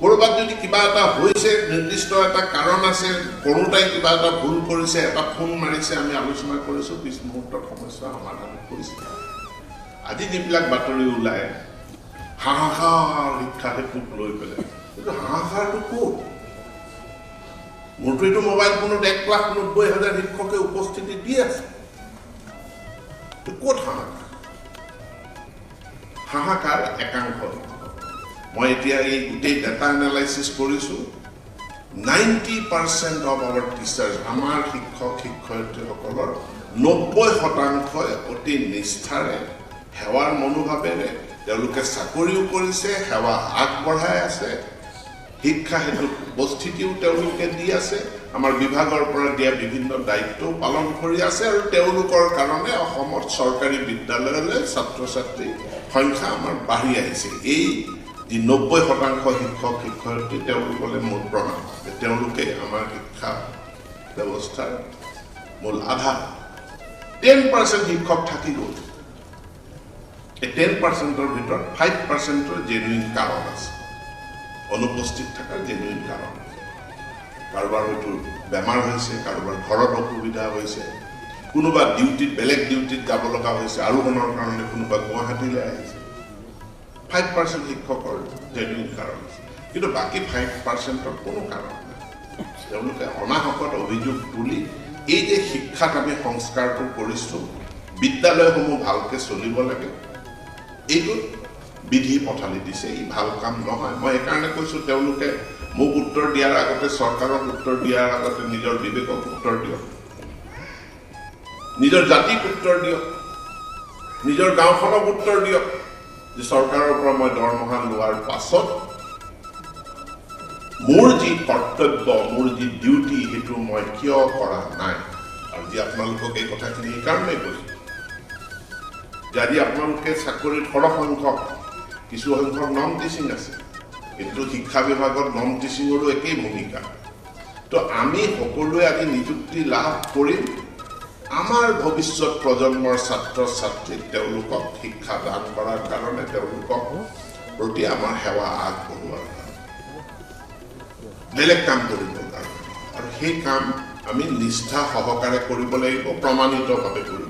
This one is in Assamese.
ক'ৰবাত যদি কিবা এটা হৈছে, নিৰ্দিষ্ট এটা কাৰণ আছে, কৰোঁতাই কিবা এটা ভুল কৰিছে, এটা ফোন মাৰিছে, আমি আলোচনা কৰিছোঁ, পিছ মুহূৰ্তত সমস্যা সমাধান কৰিছে। আজি যিবিলাক বাতৰি ওলায় হাহাকাৰ শিক্ষা সেতুক লৈ পেলাই, এইটো হাহাকাৰটো ক'ত? মোৰতো এইটো মোবাইল ফোনত 1,90,000 শিক্ষকে উপস্থিতি দি আছে, ক'ত হাহাকাৰ? হাহাকাৰ একাংশ। মই এতিয়া এই গোটেই ডাটা এনালাইচিছ কৰিছোঁ, 90% অফ our teachers, আমাৰ শিক্ষক শিক্ষয়িত্ৰীসকলৰ 90%ই অতি নিষ্ঠাৰে সেৱাৰ মনোভাৱেৰে তেওঁলোকে চাকৰিও কৰিছে, সেৱা আগবঢ়াই আছে, শিক্ষা সেতুত উপস্থিতিও তেওঁলোকে দি আছে, আমাৰ বিভাগৰ পৰা দিয়া বিভিন্ন দায়িত্বও পালন কৰি আছে, আৰু তেওঁলোকৰ কাৰণে অসমত চৰকাৰী বিদ্যালয়লৈ ছাত্ৰ ছাত্ৰীৰ সংখ্যা আমাৰ বাঢ়ি আহিছে। এই যি 90% শিক্ষক শিক্ষয়িত্ৰী, তেওঁলোকলৈ মোৰ প্ৰণাম। তেওঁলোকে আমাৰ শিক্ষা ব্যৱস্থাৰ মূল আধাৰ। 10% শিক্ষক থাকি গ'ল। এই 10%ৰ ভিতৰত 5%ৰ জেনুইন কাৰণ আছে, অনুপস্থিত থকাৰ জেনুইন কাৰণ আছে। কাৰোবাৰ হয়তো বেমাৰ হৈছে, কাৰোবাৰ ঘৰত অসুবিধা হৈছে, কোনোবা ডিউটিত বেলেগ ডিউটিত যাব লগা হৈছে, আৰোহণৰ কাৰণে কোনোবা গুৱাহাটীলৈ আহিছে। 5% শিক্ষকৰ জেনুইন কাৰণ আছে, কিন্তু বাকী 5%ৰ কোনো কাৰণ নাই। তেওঁলোকে অনাহকত অভিযোগ তুলি এই যে শিক্ষাত আমি সংস্কাৰটো কৰিছোঁ, বিদ্যালয়সমূহ ভালকৈ চলিব লাগে, এইটোত বিধি পথালি দিছে। ই ভাল কাম নহয়। মই সেইকাৰণে কৈছোঁ, তেওঁলোকে মোক উত্তৰ দিয়াৰ আগতে, চৰকাৰক উত্তৰ দিয়াৰ আগতে নিজৰ বিবেকক উত্তৰ দিয়ক, নিজৰ জাতিক উত্তৰ দিয়ক, নিজৰ গাঁওখনক উত্তৰ দিয়ক যে চৰকাৰৰ পৰা মই দৰমহা লোৱাৰ পাছত মোৰ যি কৰ্তব্য, মোৰ যি ডিউটি, সেইটো মই কিয় কৰা নাই। আৰু যি আপোনালোকক এই কথাখিনি সেইকাৰণেই কৈছোঁ যে আজি আপোনালোকে চাকৰিত সৰহসংখ্যক, কিছু সংখ্যক নন টিচিং আছে, কিন্তু শিক্ষা বিভাগত নন টিচিঙৰো একেই ভূমিকা। তো আমি সকলোৱে আজি নিযুক্তি লাভ কৰিম, আমাৰ ভৱিষ্যত প্ৰজন্মৰ ছাত্ৰ ছাত্ৰীক তেওঁলোকক শিক্ষা দান কৰাৰ কাৰণে, তেওঁলোকক প্ৰতি আমাৰ সেৱা আগবঢ়োৱাৰ কাৰণে, বেলেগ কাম কৰিবৰ কাৰণে। আৰু সেই কাম আমি নিষ্ঠা সহকাৰে কৰিব লাগিব, প্ৰমাণিতভাৱে কৰিব